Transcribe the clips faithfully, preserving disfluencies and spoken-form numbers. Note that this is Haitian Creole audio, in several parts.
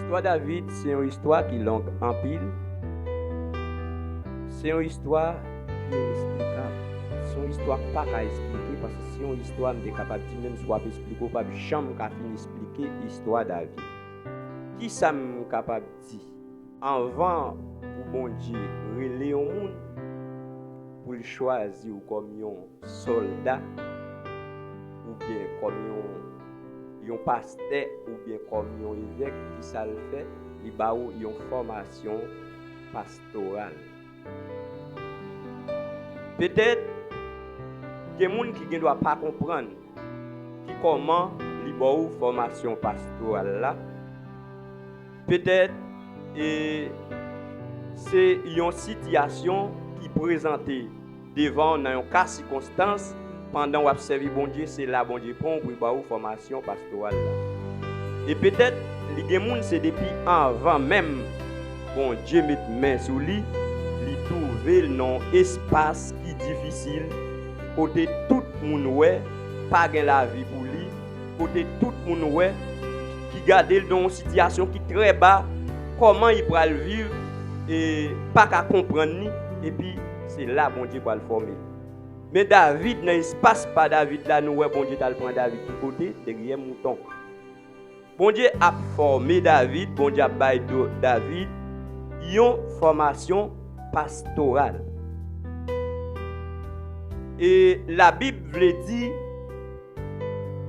Istwa David se yon istwa ki long anpil. Se yon istwa ki enesplikab. Se yon istwa k pa ka esplike, paske se yon istwa m te kapab di, menm si w ap esplike, w p ap janm ka fin esplike istwa David. Kisa m kapab di? Anvan pou Bondye rele yon moun, pou l chwazi w kòm yon sòlda, oubyen kòm yon, yon pastè, oubyen kòm yon evèk, kisa l fè? Li ba w yon fòmasyon pastoral. Petèt, gen moun ki gendwa pa konprann ki kòman li ba w fòmasyon pastoral la. Petèt, e, se yon sitiyasyon ki prezante devan w nan yon ka sikonstans, pandan w ap sèvi Bondye, se la Bondye pran w pou l ba w fòmasyon pastoral la. E petèt, li gen moun, se depi anvan menm Bondye met men sou li, li twouve l nan yon espas ki difisil, kote tout moun wè pa gen lavi pou li, kote tout moun wè ki gade l nan yon sitiyasyon ki trè ba, kòman li pral viv, e pa ka konprann li, epi se la Bondye pral fòme l. Men David, nan espas pa David la, nou wè Bondye t al pran David ki kote? Dèyè mouton. Bondye ap fòme David, Bondye ap bay do-, David yon fòmasyon pastoral. E Labib vle di,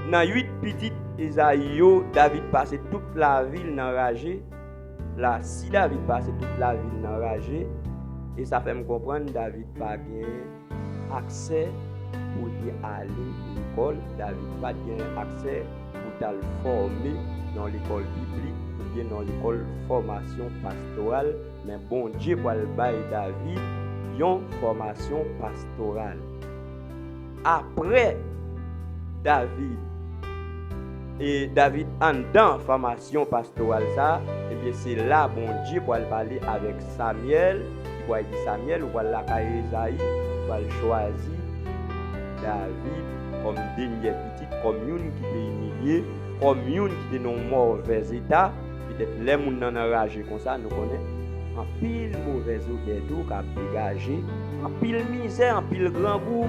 nan uit pitit Ezayi yo, David pase tout lavi l nan raje. La, si David pase tout lavi l nan raje, e sa fè m konprann David pa gen aksè pou l te ale lekòl. David pa t gen aksè pou l t al fòme nan lekòl piblik oubyen nan lekòl fòmasyon pastoral, men Bondye pral bay David yon fòmasyon pastoral. Apre David, e David anndan fòmasyon pastoral sa, ebyen, se la Bondye pral pale avèk Samyèl, li pral di, Samyèl, ou pral lakay Ezayi, ou pral chwazi David kòm dènye pitit, kòm youn ki te imilye, kòm youn ki te nan yon mòvèz eta. Petèt lè moun nan nan raje konsa, nou konnen anpil movèz odè tou k ap degaje, anpil mizè, anpil grangou,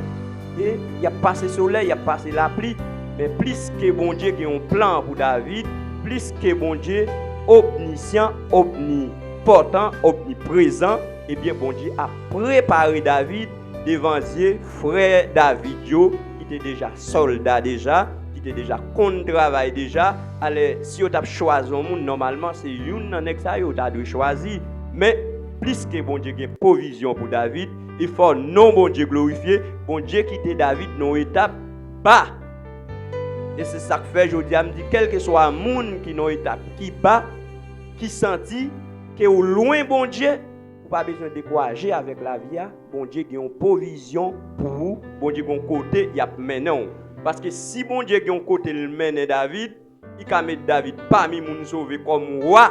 e y ap pase solèy, y ap pase lapli. Men plis ke Bondye gen yon plan pou David, plis ke Bondye omnisyan, omnipòtan, omniprezan, ebyen, Bondye ap prepare David devan zye frè David yo, ki te deja sòlda deja, ki te deja konn travay deja. Alè, si yo t ap chwazi yon moun, nòmalman, se youn nan nèg sa yo yo ta dwe chwazi. Men, plis ke Bondye gen pwovizyon pou David, e fò non Bondye glorifye, Bondye kite David nan yon etap ba. E se sa k fè jodi a m di, kèlkeswa moun ki nan yon etap ki ba, ki santi ke w lwen Bondye, ou pa bezwen dekouraje avèk lavi a. Bondye gen yon pwovizyon pou ou. Bondye gen yon kote y ap mennen w. Paske si Bondye gen yon kote l mennen David, li ka met David pami moun sove kòm wa.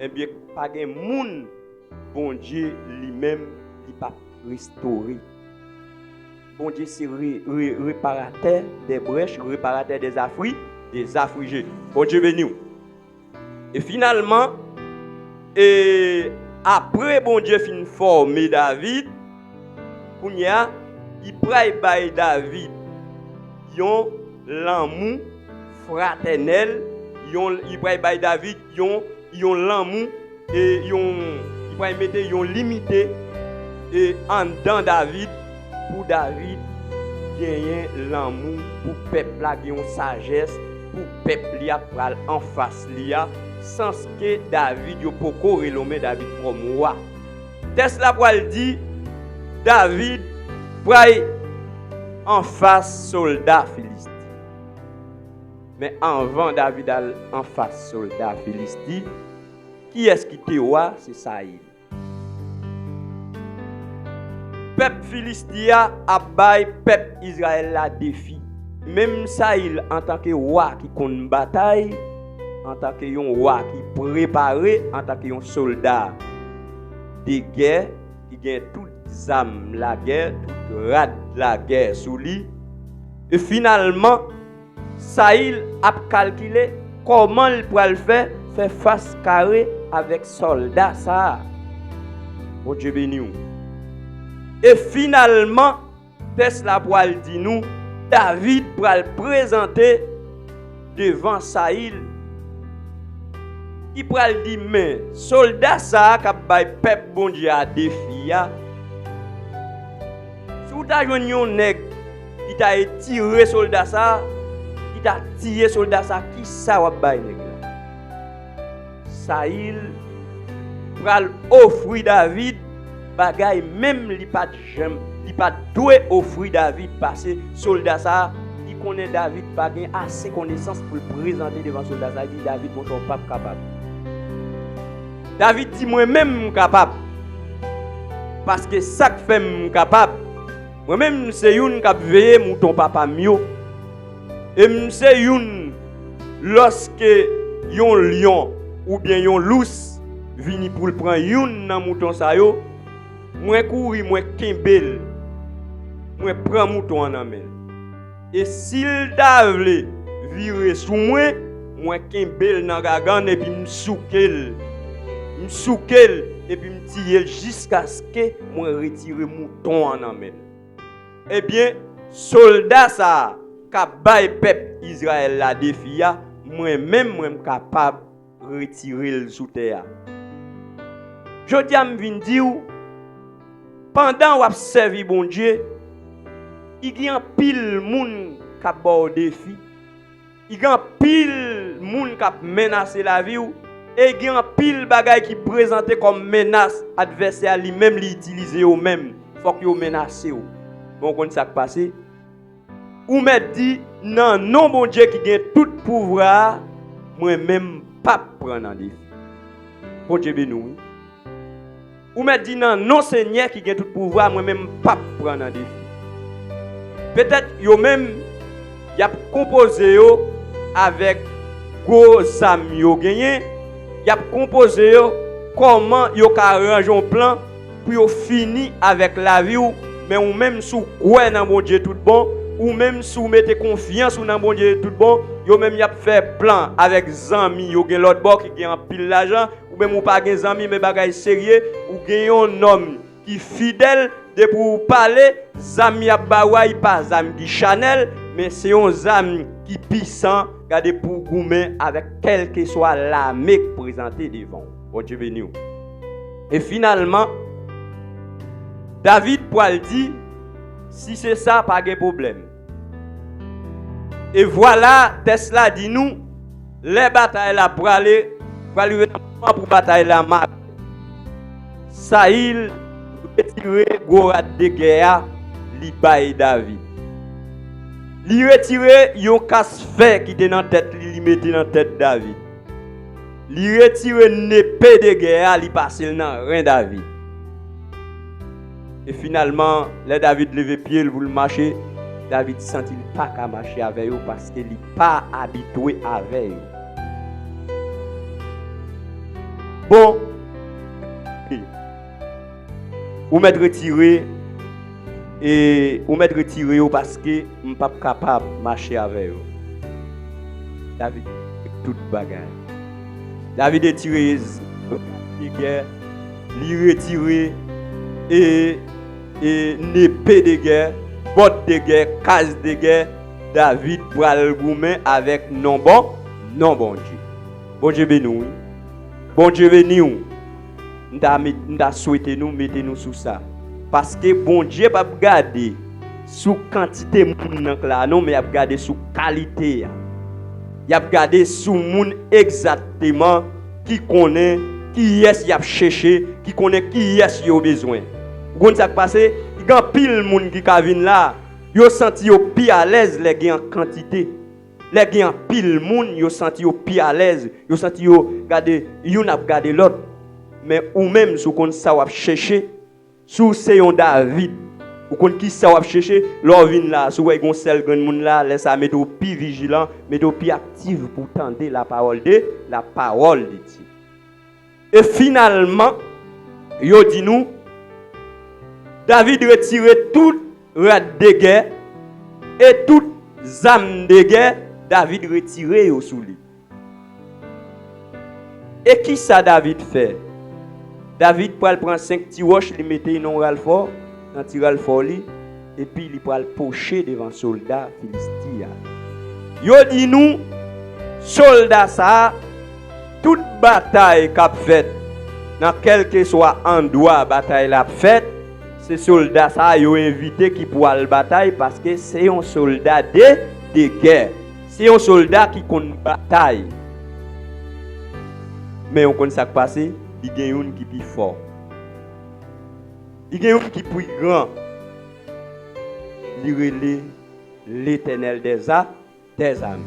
Ebyen, pa gen moun Bondye li menm li p ap restore. Bondye se re-, re-, reparatè dè brèch, reparatè dè zafri, dè zafrije. Bondye beni w. E finalman, e apre Bondye fin fòme David, kounye a, li pral bay David yon lanmou fratènèl, yon, li pral bay David yon, yon lanmou, e yon, li pral mete yon limite, e anndan David, pou David genyen lanmou pou pèp la, gen yon sajès pou pèp li a pral anfas li a, sanske David, yo poko renonmen David kòm wa. Tèks la pral di, David pral anfas sòlda Filisti. Men anvan David al anfas sòlda Filisti, kiyès ki te wa? Se Sayil. Pèp Filisti a ap bay pèp Izrayèl la defi. Menm Sayil, antanke wa ki konn batay, antanke yon wa ki prepare, antanke yon sòlda de gè, ki gen tout zam lagè, tout rad lagè sou li. E finalman, Sayil ap kalkile kòman l pral fè fè fas kare avèk sòlda sa a. Bondye beni w. E finalman, tèks la pral di nou, David pral prezante devan Sayil. Li pral di, men sòlda sa a k ap bay pèp Bondye a defi a, si w ta jwenn yon nèg ki ta etire sòlda sa a, ki ta tiye sòlda sa a, kisa w ap bay nèg la? Sayil pral ofri David bagay menm li pa t janm, li pa t dwe ofri David, pase sòlda sa a, li konnen David pa gen ase konesans pou l prezante devan sòlda sa a, li di, David, monchè, w p ap kapab. David di, mwen menm m kapab. Paske sa k fè m kapab, mwen menm m se youn k ap veye mouton papa m yo. E m se youn, lòske yon lyon oubyen yon lous vini pou l pran youn nan mouton sa yo, mwen kouri, mwen kenbe l, mwen pran mouton an nan men l. E si l ta vle vire sou mwen, mwen kenbe l nan gagann epi m souke l. M souke l epi m tiye l jiskaske mwen retire mouton an nan men l. Ebyen, sòlda sa a k ap bay pèp Izrayèl la defi a, mwen menm, mwen m kapab retire l sou tè a. Jodi a, m vin di w, pandan w ap sèvi Bondye, i gen anpil moun k ap ba w defi. I gen anpil moun k ap menase lavi w, e i gen anpil bagay ki prezante kòm menas, advèsè a li menm li itilize yo menm, fòk yo menase w. Men w konn sa k pase? Ou mèt di, nan non Bondye ki gen tout pouvwa a, mwen menm m p ap pran nan defi. Bondye beni w, wi. Ou mèt di, nan non Senyè ki gen tout pouvwa, mwen menm m p ap pran nan defi. Petèt yo menm, y ap konpoze yo avèk gwo zam yo genyen, y ap konpoze yo kòman yo ka ranje yon plan pou yo fini avèk lavi w, men ou menm si w kwè nan Bondye tout bon, ou menm si w mete konfyans ou nan Bondye tout bon, yo menm y ap fè plan avèk zanmi yo gen lòt bò ki gen anpil lajan, ou menm ou pa gen zanmi, men bagay serye, ou gen yon nonm ki fidèl, depi w pale, zam y ap ba w a, li pa zam ki Chanel, men se yon zam ki pisan, gade pou w goumen avèk kèlkeswa lame k prezante devan w. Bondye beni w. E finalman, David pral di, si se sa, pa gen pwoblèm. E vwala, tèks la di nou, lè batay la prale, pral rive nan moman pou batay la mare. Sayil retire gwo rad de gè a, li bay David. Li retire yon kas fè ki te nan tèt li, li mete nan tèt David. Li retire nepe de gè a, li pase l nan ren David. E finalman, lè David leve pye l pou l mache, David santi l pa ka mache avè yo paske li pa abitwe avè yo. Bon, ou mèt retire, e ou mèt retire yo paske m p ap kapab mache avè yo. David tout bagay. David retire zam de gè, li retire e, e nepe de gè, bòt de gè, kas de gè. David pral goumen avèk non bon, non Bondye. Bondye beni w, wi. Bondye beni w. M ta met, m ta swete nou mete nou sou sa. Paske Bondye p ap gade sou kantite moun nan k la non, men y ap gade sou kalite a. Y ap gade sou moun egzakteman ki konnen kiyès y ap chèche, ki konnen kiyès yo bezwen. Ou konn sa k pase? Gen anpil moun ki ka vin la, yo santi yo pi alèz lè gen an kantite. Lè gen anpil moun, yo santi yo pi alèz, yo santi yo gade, youn ap gade lòt. Men ou menm, si w konn sa w ap chèche, si w se yon David, ou konn ki sa w ap chèche, lè w vin la, si w wè gen yon sèl grenn moun la, lè sa a mete w pi vijilan, mete w pi aktif pou w tande la parole de, la parole de Dieu. E finalman, yo di nou, David retire tout rad de gè e tout zam de gè, David retire yo sou li. E ki sa David fè? David pral pran senk ti wòch, li mete nan yon ralfò, nan ti ralfò li, epi li pral poche devan sòlda Filisti a. Yo di nou, sòlda sa a, tout batay k ap fèt, nan kèlkeswa andwa batay la ap fèt, se sòlda sa a yo envite ki pou al batay, paske se yon sòlda de, de gè. Se yon sòlda ki konn batay. Men ou konn sa k pase? Li gen youn ki pi fò. Li gen youn ki pi gran. Li rele Letènèl dèza-, dèzame.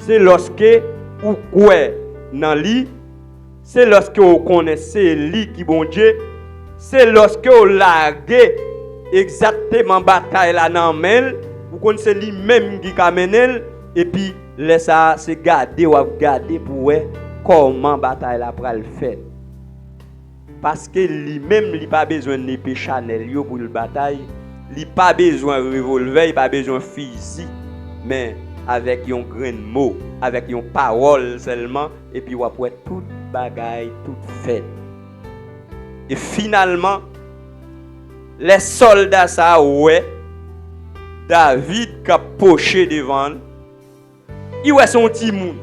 Se lòske ou kwè nan li, se lòske ou konnen se li ki Bondye, se lòske ou lage egzakteman batay la nan men l, ou konn se li menm ki ka mennen l, epi lè sa a, se gade w ap gade pou wè kòman batay la pral fèt. Paske li menm, li pa bezwen nepe Chanèl yo pou l batay, li pa bezwen revòlvè, li pa bezwen fizi, men avèk yon grenn mo, avèk yon pawòl sèlman, epi w ap wè tout bagay, tout fèt. E finalman, lè sòlda sa a wè David k ap poche devan l, li wè se yon timoun.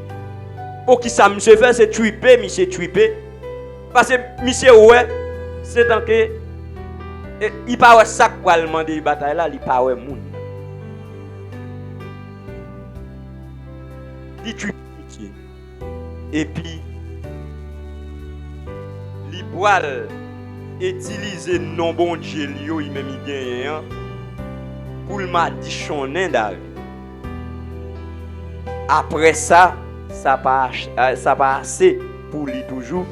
O, kisa misye fè? Se twipe, misye twipe. Paske misye wè, se tanke, e, li pa wè sa k pral mande batay la, li pa wè moun nan. Li twipe misye. Epi, li pral itilize non Bondye li yo, li menm li genyen an, pou l madichonnen David. Apre sa, sa pa ach-, eh, sa pa ase pou li toujou.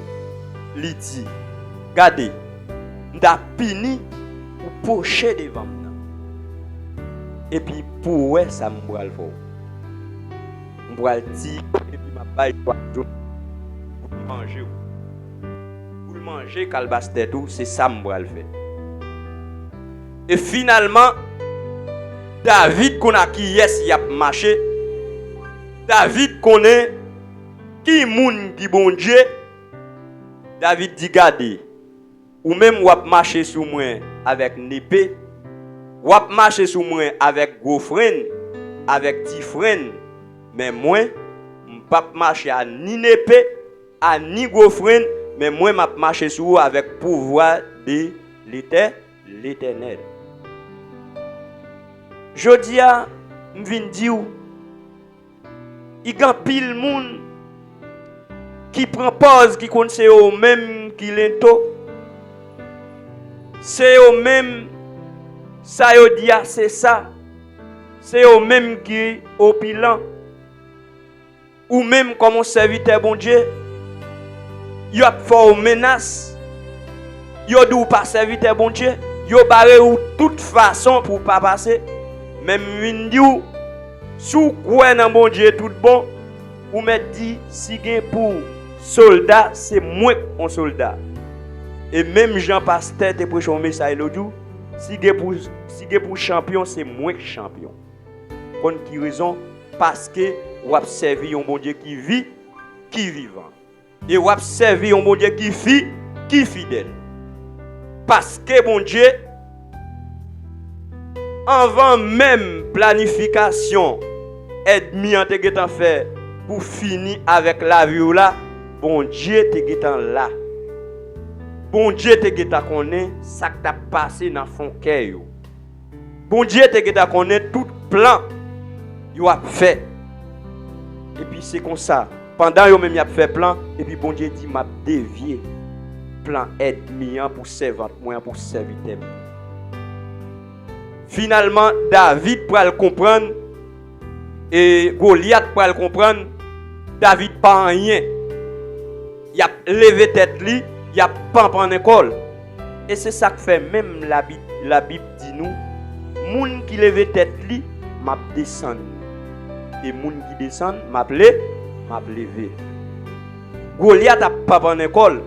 Li di, "Gade, m ta pini ou poche devan m nan. Epi pou w wè sa m pral fè w." M pral tiye w epi m ap bay twa jou pou l manje w. Pou l manje kalbas tèt ou, se sa m pral fè. E finalman, David konn ak kiyès y ap mache. David konnen ki moun ki Bondye. David di, "Gade, ou menm w ap mache sou mwen avèk nepe, w ap mache sou mwen avèk gwo frenn, avèk ti frenn, men mwen, m p ap mache a ni nepe, a ni gwo frenn, men mwen m ap mache sou ou avèk pouvwa de Letè-, Letènèl." Jodi a, m vin di w, I gen anpil moun ki pran pòz ki konn se yo menm ki lento. Se yo menm, sa yo di a se sa. Se yo menm ki opilan. Ou menm kòm yon sèvitè Bondye, y ap fè w menas. Yo di w pa sèvitè Bondye. Yo bare w tout fason pou w pa pase. Men m vin di w, si w kwè nan Bondye tout bon, ou mèt di, si gen pou sòlda, se mwen k yon sòlda. E menm jan pastè te preche yon mesaj lòt jou, si gen pou, si gen pou chanpyon, se mwen k chanpyon. Konn ki rezon? Paske w ap sèvi yon Bondye ki vi, ki vivan. E w ap sèvi yon Bondye ki fi, ki fidèl. Paske Bondye, anvan menm planifikasyon ènmi an te gentan fè pou fini avèk lavi w la, Bondye te gentan la. Bondye te gentan konnen sa k t ap pase nan fon kè yo. Bondye te gentan konnen tout plan yo ap fè. Epi se konsa, pandan yo menm y ap fè plan, epi Bondye di, "M ap devye plan ènmi an pou sèvant mwen an, pou sèvitè m." Finalman, David pral konprann, e Golyat pral konprann, David pa anyen. Y ap leve tèt li, y ap panpannen kò l. E se sa k fè menm Labib, Labib di nou, moun ki leve tèt li, m ap desann li. E moun ki desann, m ap le, m ap leve l. Golyat ap panpannen kò l,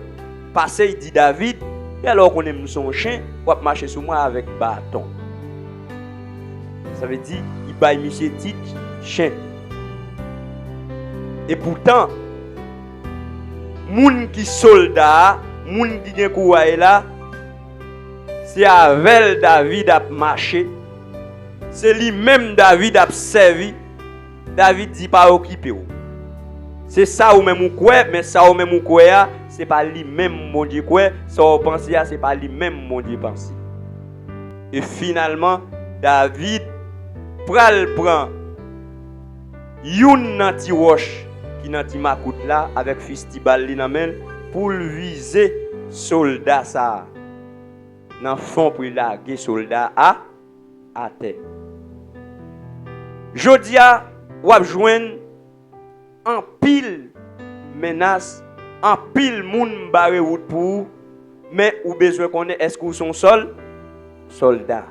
pase y di David, "Genlè w konnen m se yon chen, w ap mache sou mwen avèk baton." Sa vle di, y bay misye tit chen. E poutan, Moun ki sòlda a, moun ki gen kouray la, se avè l David ap mache, se li menm David ap sèvi. David di, "Pa okipe w. Se sa ou menm ou kwè, men sa ou menm ou kwè a, se pa li menm Bondye kwè, sa w panse a, se pa li menm Bondye panse." E finalman, David pral pran youn nan ti wòch ki nan ti makout la avèk fistibal li nan men l pou l vize sòlda sa a nan fon pou l lage sòlda a atè. Jodi a, w ap jwenn anpil menas, anpil moun bare wout pou ou, men ou bezwen konnen èske ou se yon sòl, sòlda.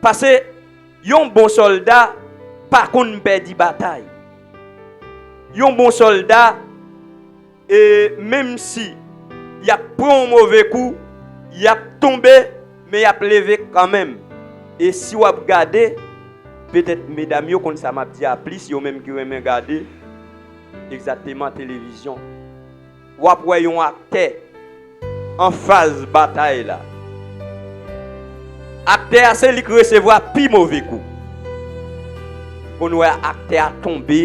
Pase yon bon sòlda pa konn pèdi batay. Yon bon sòlda, e menm si y ap pran yon move kou, y ap tonbe, men y ap leve kanmenm. E si w ap gade, petèt medam yo konn sa m ap di a plis, yo menm ki renmen gade egzakteman televizyon. W ap wè yon aktè an faz batay la. Aktè a se li k resevwa pi move kou. Konn wè aktè a tonbe,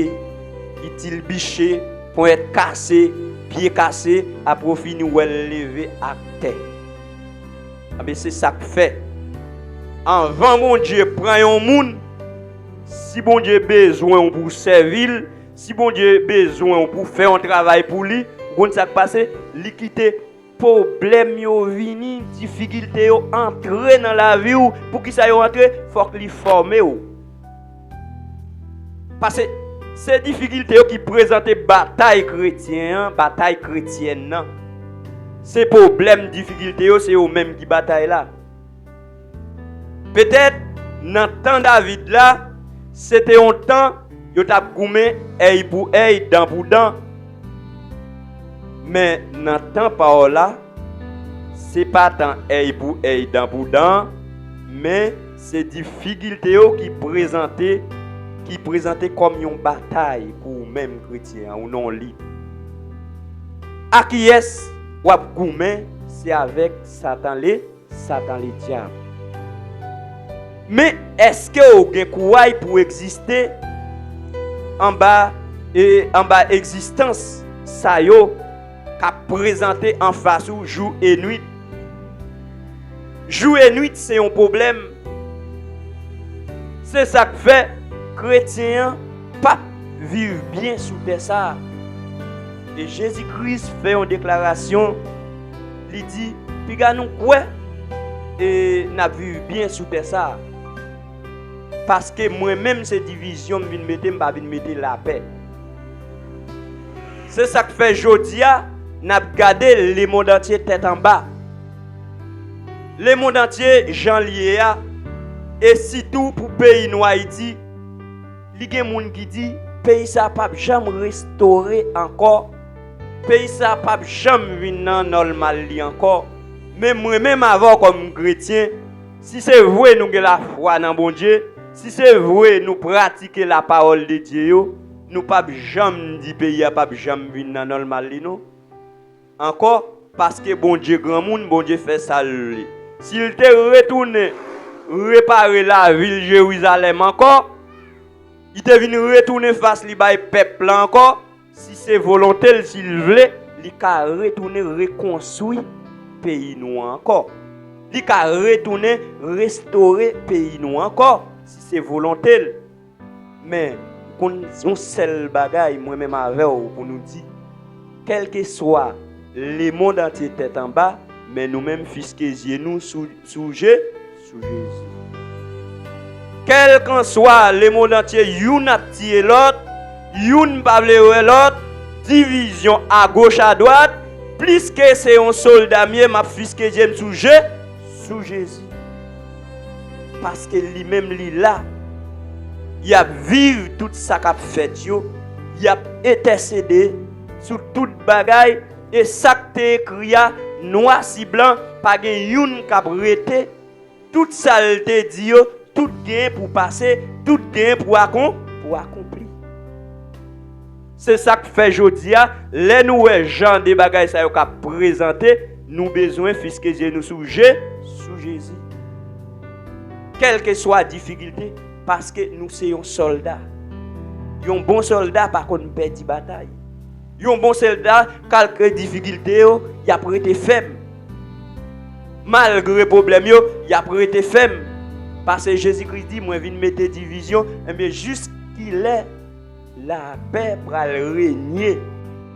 li tilbiche, ponyèt kase, pye kase, apre w fini wè l leve aktè. Anben, se sa k fè, anvan Bondye pran yon moun, si Bondye bezwen w pou w sèvi l, si Bondye bezwen w pou w fè yon travay pou li, ou konn sa k pase? Li kite pwoblèm yo vini, difikilte yo antre nan lavi w. Poukisa yo antre? Fòk li fòme w. Pase se difikilte yo ki prezante batay kretyen an, batay kretyèn nan. Se pwoblèm, difikilte yo, se yo menm ki batay la. Petèt, nan tan David la, se te yon tan yo t ap goumen èy pou èy, dan pou dan. Men nan tan pa w la, se pa tan èy pou èy, dan pou dan, men se difikilte yo ki prezante, ki prezante kòm yon batay pou ou menm kretyen an, ou non li. A kiyès w ap goumen? Se avèk Satan le, Satan ledyab. Men èske w gen kouray pou w egziste anba, e, anba egzistans sa yo k ap prezante anfas ou jou e nwit? Jou e nwit se yon pwoblèm. Se sa k fè kretyen an p ap viv byen sou tè sa a. E Jezi Kris fè yon deklarasyon, li di, "Piga nou kwè e n ap viv byen sou tè sa a. Paske mwen menm se divizyon m vin mete, m pa vin mete lapè." Se sa k fè jodi a, n ap gade lemonn antye tèt anba. Lemonn antye, jan l ye a, e sitou pou peyi nou Ayiti, li gen moun ki di, peyi sa p ap janm restore ankò. Peyi sa p ap janm vin nan nòmal li ankò. Men mwen menm avè w kòm kretyen, si se vre nou gen lafwa nan Bondye, si se vre nou pratike lapawòl de Dye yo, nou p ap janm di peyi a p ap janm vin nan nòmal li non. Ankò, paske Bondye granmoun, Bondye fè sa l vle. Si l te retounen repare lavil Jerizalèm ankò, li te vin retounen fas li bay pèp la ankò, si se volonte l, si l vle, li ka retounen rekonstwi peyi nou an ankò. Li ka retounen restore peyi nou an ankò, si se volonte l. Men, konn yon sèl bagay, mwen menm avè w, pou nou di, kèlkeswa lemonn antye tèt anba, men nou menm fiske zye nou sou, sou Je, sou Jezi. Kèlkanswa lemonn antye, youn ap tiye lòt, youn pa vle wè lòt, divizyon agoch adwat, pliske se yon sòlda m ye, m ap fiske zye m sou Je, sou Jezi. Paske li menm li la, y ap viv tout sa k ap fèt yo, y ap entèsede sou tout bagay, e sa k te ekri a, nwa si blan, pa gen youn k ap rete, tout sa l te di yo, tout gen pou pase, tout gen pou akon-, pou akonpli. Se sa k fè jodi a, lè nou wè jan de bagay sa yo k ap prezante, nou bezwen fiske zye nou sou Je, sou Jezi. Kèlkeswa difikilte, paske nou se yon sòlda. Yon bon sòlda pa konn pèdi batay. Yon bon sòlda, kalke difikilte yo, y ap rete fèm. Malgre pwoblèm yo, y ap rete fèm. Paske Jezi Kris di, "Mwen vin mete divizyon." Ebyen, jiskilè lapè pral renye.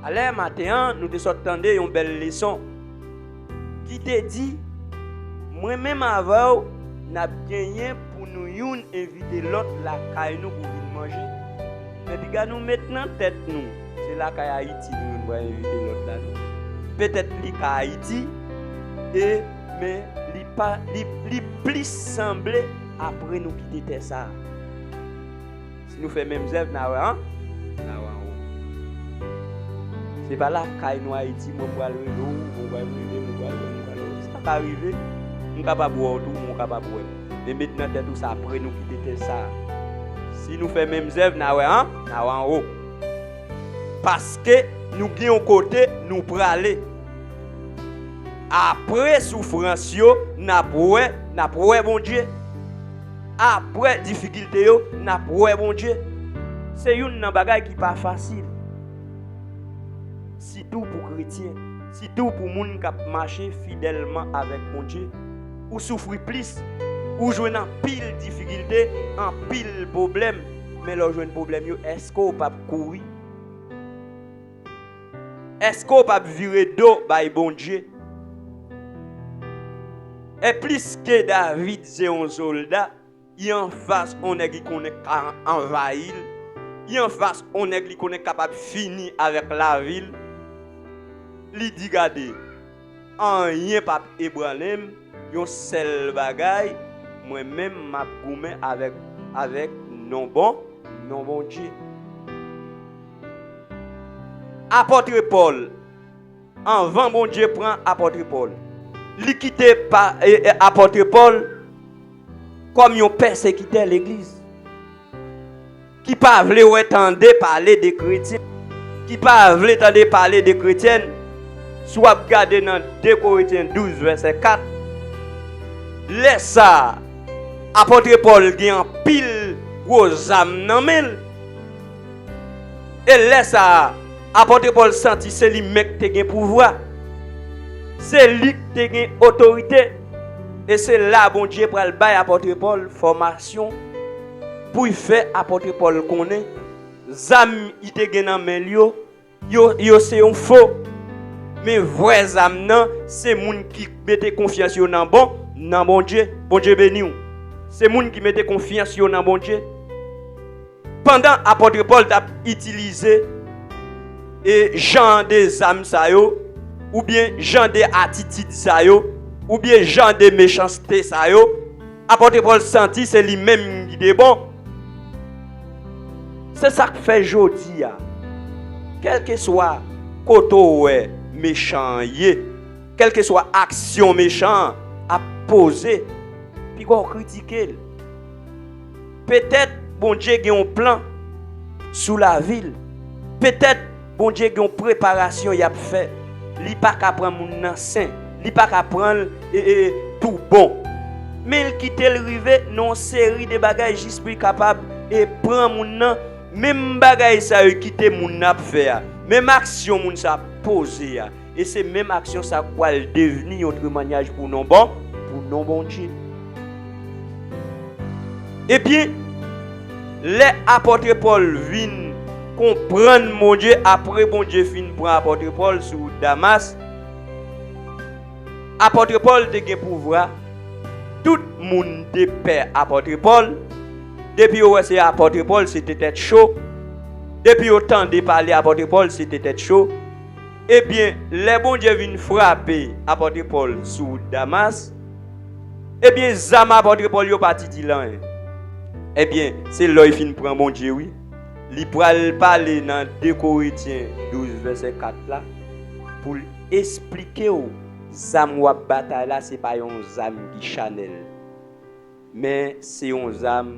Alè maten an, nou te sot tande yon bèl leson ki te di, "Mwen menm avè w, n ap genyen pou nou youn envite lòt lakay nou pou vin manje." Men piga nou met nan tèt nou, se lakay Ayiti nou youn pral envite lòt la, non. Petèt li ka Ayiti, e, men li pa, li, li plis sanble apre nou kite tè sa a. Si nou fè menm zèv, n a wè an, n a wè anwo. Se pa lakay nou Ayiti, mwen pral rele w, mwen pral rele, mwen pral wè, mwen pral wè. Sa ka rive, m kapab wè w tou, mwen kapab wè. Men met nan tèt ou sa, apre nou kite tè sa a. Si nou fè menm zèv, n a wè an, n a wè anwo. Paske nou gen yon kote nou prale. Apre soufrans yo, n ap wè, n ap wè Bondye. Apre difikilte yo, n ap wè Bondye. Se youn nan bagay ki pa fasil. Sitou pou kretyen, sitou pou moun k ap mache fidèlman avèk Bondye. Ou soufri plis, ou jwenn anpil difikilte, anpil pwoblèm. Men lè w jwenn pwoblèm yo, èske w p ap kouri? Èske w p ap vire do bay Bondye? E pliske David se yon sòlda, li anfas yon nèg li konnen ka anvayi l, li anfas yon nèg li konnen kapab fini avèk lavi l. Li di, "Gade, anyen p ap ebranle m, yon sèl bagay, mwen menm m ap goumen avèk, avèk non bon, non Bondye." Apòt Pòl, anvan Bondye pran apòt Pòl, li kite pa, e, e, apòt Pòl kòm yon pèsekitè legliz, ki pa vle wè tande pale de kretyen, ki pa vle tande pale de kretyèn. Si w ap gade nan de Korentyen douz, vèsè kat, lè sa a, apòt Pòl gen anpil gwo zam nan men l. E lè sa a, apòt Pòl santi se li menm k te gen pouvwa. Se li k te gen otorite. E se la Bondye pral bay apòt Pòl fòmasyon pou l fè apòt Pòl konnen zam li te gen nan men l yo, yo, yo se yon fo. Men vrè zam nan, se moun ki mete konfyans yo nan bon, nan Bondye. Bondye beni w. Se moun ki mete konfyans yo nan Bondye. Pandan apòt Pòl t ap itilize, e, jan de zam sa yo, oubyen jan de atitid sa yo, oubyen jan de mechanste sa yo, apòt Pòl santi se li menm ki te bon. Se sa k fè jodi a, kèlkeswa kote w wè mechan an ye, kèlkeswa aksyon mechan an ap poze, piga w kritike l. Petèt Bondye gen yon plan sou lavi l. Petèt Bondye gen yon preparasyon y ap fè. Li pa ka pran moun nan sen. Li pa ka pran l, e, e, tou bon. Men l kite l rive nan yon seri de bagay jis pou l kapab, e, pran moun nan. Menm bagay sa yo kite moun nan ap fè a. Menm aksyon moun sa ap poze a. E se menm aksyon sa k pral devni yon temwanyaj pou non bon, pou non Bondye. Ebyen, lè apòt Pòl vin konprann Bondye, apre Bondye fin pran apòt Pòl sou wout Damas, apòt Pòl te gen pouvwa. Tout moun te pè apòt Pòl. Depi yo wè se apòt Pòl, se te tèt cho. Depi yo tande pale apòt Pòl, se te tèt cho. Ebyen, lè Bondye vin frape apòt Pòl sou wout Damas, ebyen, zam apòt Pòl yo pa t itil anyen. Ebyen, se lè w fin pran Bondye, wi. Li pral pale nan de Korentyen douz, vèsè kat la, pou l esplike w zam w ap batay la, se pa yon zam ki chanèl. Men se yon zam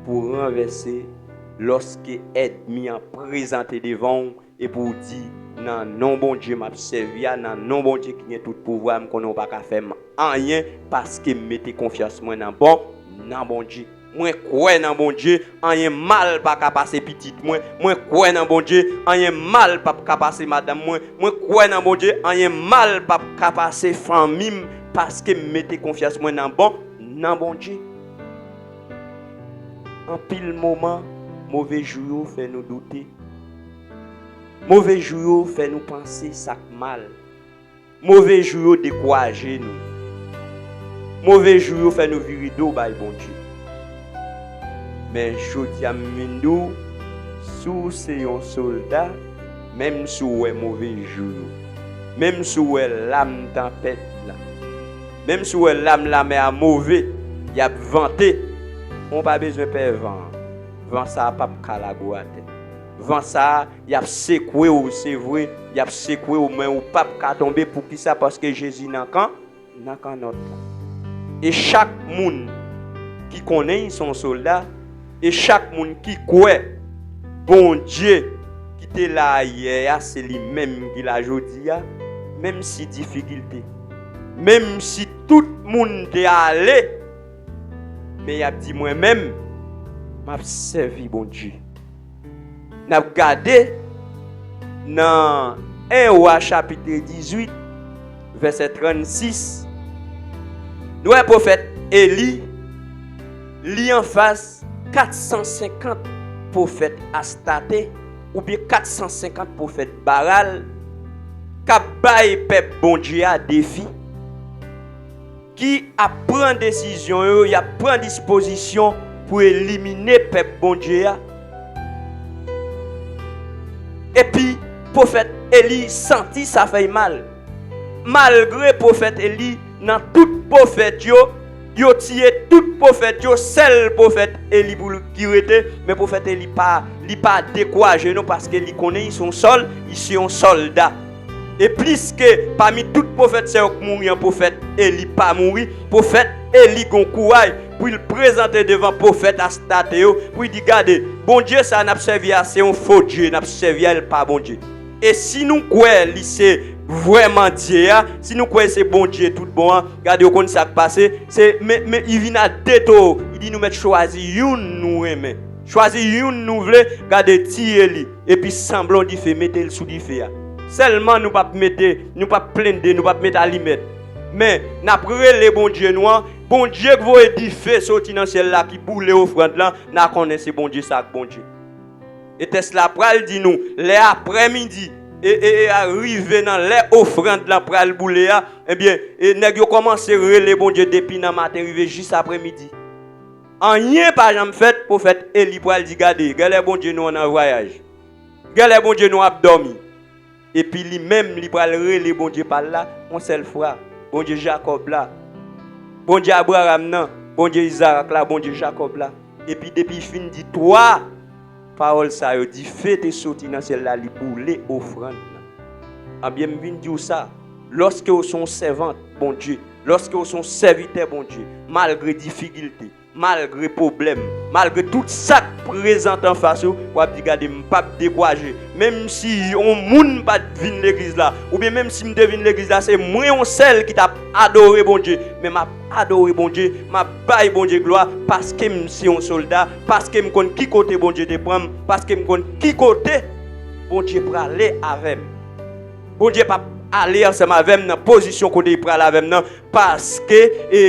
pou ranvèse lòske ènmi an prezante devan w, epi w di, "Nan non Bondye m ap sèvi a, nan non Bondye ki gen tout pouvwa, m konnen w pa ka fè m anyen, paske m mete konfyans mwen nan bon, nan Bondye. Mwen kwè nan Bondye, anyen mal pa ka pase pitit mwen. Mwen kwè nan Bondye, anyen mal p ap ka pase madanm mwen. Mwen kwè nan Bondye, anyen mal p ap ka pase fanmi m, paske m mete konfyans mwen nan bon, nan Bondye." Anpil moman, move jou yo fè nou doute. Move jou yo fè nou panse sa k mal. Move jou yo dekouraje nou. Move jou yo fè nou vire do bay Bondye. Men jodi a m vin di w, si w se yon sòlda, menm si w wè move jou yo, menm si w wè lam tanpèt la, menm si w wè lam lamè a move, y ap vante, ou pa bezwen pè van an. Van sa a p ap ka lage w atè. Van sa a, y ap sekwe w, se vre, y ap sekwe w, men ou p ap ka tonbe. Poukisa? Paske Jezi nan kan, nan kannòt la. E chak moun ki konnen l se yon sòlda, e chak moun ki kwè Bondye ki te la yè a, se li menm ki la jodi a, menm si difikilte, menm si tout moun te ale, men y ap di, "Mwen menm, m ap sèvi Bondye." N ap gade nan en Wa chapit dizuit, vèsè trannsis, nou wè pwofèt Eli, li anfas kat san senkant pwofèt Astarte, oubyen kat san senkant pwofèt Baal, k ap bay pèp Bondye a defi, ki ap pran desizyon yo, y ap pran dispozisyon pou elimine pèp Bondye a. Epi, pwofèt Eli santi sa fè l mal. Malgre pwofèt Eli, nan tout pwofèt yo, yo tiye tout pwofèt yo, sèl pwofèt Eli pou l ki rete, men pwofèt Eli pa, li pa dekouraje non, paske li konnen li se yon sòl, li se yon sòlda. E pliske pami tout pwofèt sa yo k mouri an, pwofèt Eli pa mouri, pwofèt Eli gon kouraj pou l prezante devan pwofèt Astarte yo, pou l di, "Gade, Bondye sa n ap sèvi a, se yon fo dye n ap sèvi a, l pa Bondye." E si nou kwè li se vrèman Dye a, si nou kwè se Bondye tout bon an, gade, ou konn sa k pase, se, men, men, li vin a deto, li di, "Nou mèt chwazi youn nou renmen, chwazi youn nou vle, gade, tiye li." Epi sanble yon dife, mete l sou dife a. Sèlman nou p ap mete, nou p ap plende, nou p ap mete alimèt. Men, n ap rele Bondye nou an, Bondye k voye dife soti nan syèl la ki boule ofrann lan, n a konnen se Bondye sa k Bondye. E tèks la pral di nou, lè aprèmidi, e, e, e a rive nan lè ofrann lan pral boule a, ebyen, e nèg yo kòmanse rele Bondye depi nan maten rive jis aprèmidi. Anyen pa janm fèt, pwofèt Eli pral di, "Gade, genlè Bondye nou an nan vwayaj. Genlè Bondye nou ap dòmi." Epi li menm, li pral rele Bondye pa l la, yon sèl fwa, Bondye Jakòb la, Bondye Abraram nan, Bondye Izarak la, Bondye Jakòb la. Epi depi l fin di twa pawòl sa yo, dife te soti nan syèl la, li boule ofrann nan. Anbyen, m vin di w sa, lòske w se yon sèvant Bondye, lòske w se yon sèvitè Bondye, malgre difikilte, malgre pwoblèm, malgre tout sa k prezante anfas ou, w ap di, "Gade, m p ap dekouraje." Menm si yon moun pa t vin legliz la, oubyen menm si m te vin legliz la, se mwen yon sèl ki t ap adore Bondye, men m ap adore Bondye, m ap bay Bondye glwa, paske m se yon sòlda, paske m konn ki kote Bondye te pran m, paske m konn ki kote Bondye prale avè m. Bondye p ap ale ansanm avè m nan pozisyon kote li prale avè m nan, paske, e,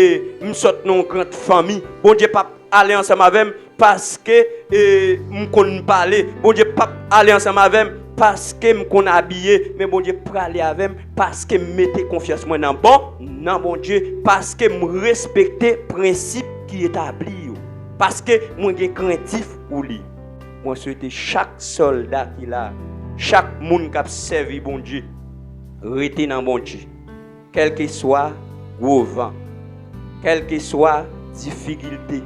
m sot nan yon gran fanmi. Bondye p ap ale ansanm avè m paske, e, m konn pale. Bondye p ap ale ansanm avè m paske m konn abiye. Men Bondye prale avè m paske m mete konfyans mwen nan bon, nan Bondye, paske m respekte prensip ki etabli yo, paske mwen gen krentif pou li. Mwen swete chak sòlda ki la, chak moun k ap sèvi Bondye, rete nan Bondye. Kèlkeswa gwo van, kèlkeswa difikilte,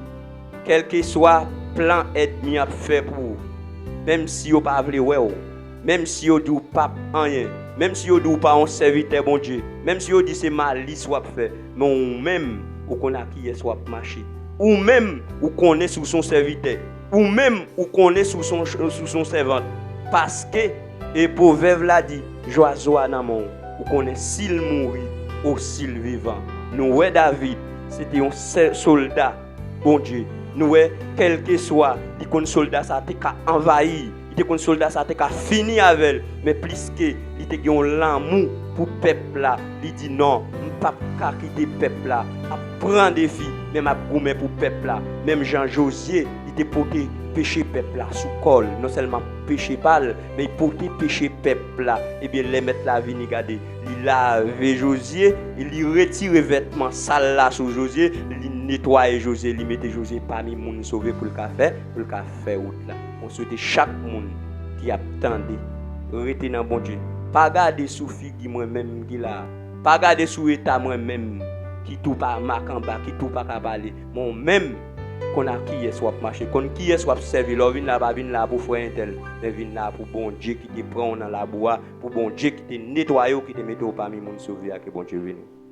kèlkeswa plan ènmi ap fè pou ou, menm si yo pa vle wè w, menm si yo di w p ap anyen, menm si yo di w pa yon sèvitè Bondye, menm si yo di se malis w ap fè, men ou menm, ou konn ak kiyès w ap mache. Ou menm, ou konnen si w se yon sèvitè. Ou menm, ou konnen si w se yon, si w se yon sèvant. Paske, e pwovèb la di, jwa zo a nan men w. Ou konnen si l mouri ou si l vivan. Nou wè David, se te yon sè-, sòlda Bondye. Nou wè, kèlkeswa, li konn sòlda sa te ka anvayi, li te konn sòlda sa te ka fini avè l, men pliske li te gen yon lanmou pou pèp la, li di, "Non, m p ap ka kite pèp la ap pran defi, men m ap goumen pou pèp la." Menm jan Jozye, li te pote peche pèp la sou kò l, non sèlman peche pa l, men li pote peche pèp la. Ebyen, lè mèt la vini, gade, li lave Jozye, e li retire vètman sal la sou Jozye, li netwaye Jozye, li mete Jozye pami moun sove pou l ka fè, pou l ka fè wout la. Mwen swete chak moun ki ap tande, rete nan Bondye. Pa gade sou figi mwen menm ki la. Pa gade sou eta mwen menm ki tou pa makanba, ki tou pa ka pale. Mwen menm, konn ak kiyès w ap mache, konn kiyès w ap sèvi. Lè w vin la, pa vin la pou frè entèl, men vin la pou Bondye ki te pran w nan labou a, pou Bondye ki te netwaye w, ki te mete w pami moun sove a. Ke Bondye beni w.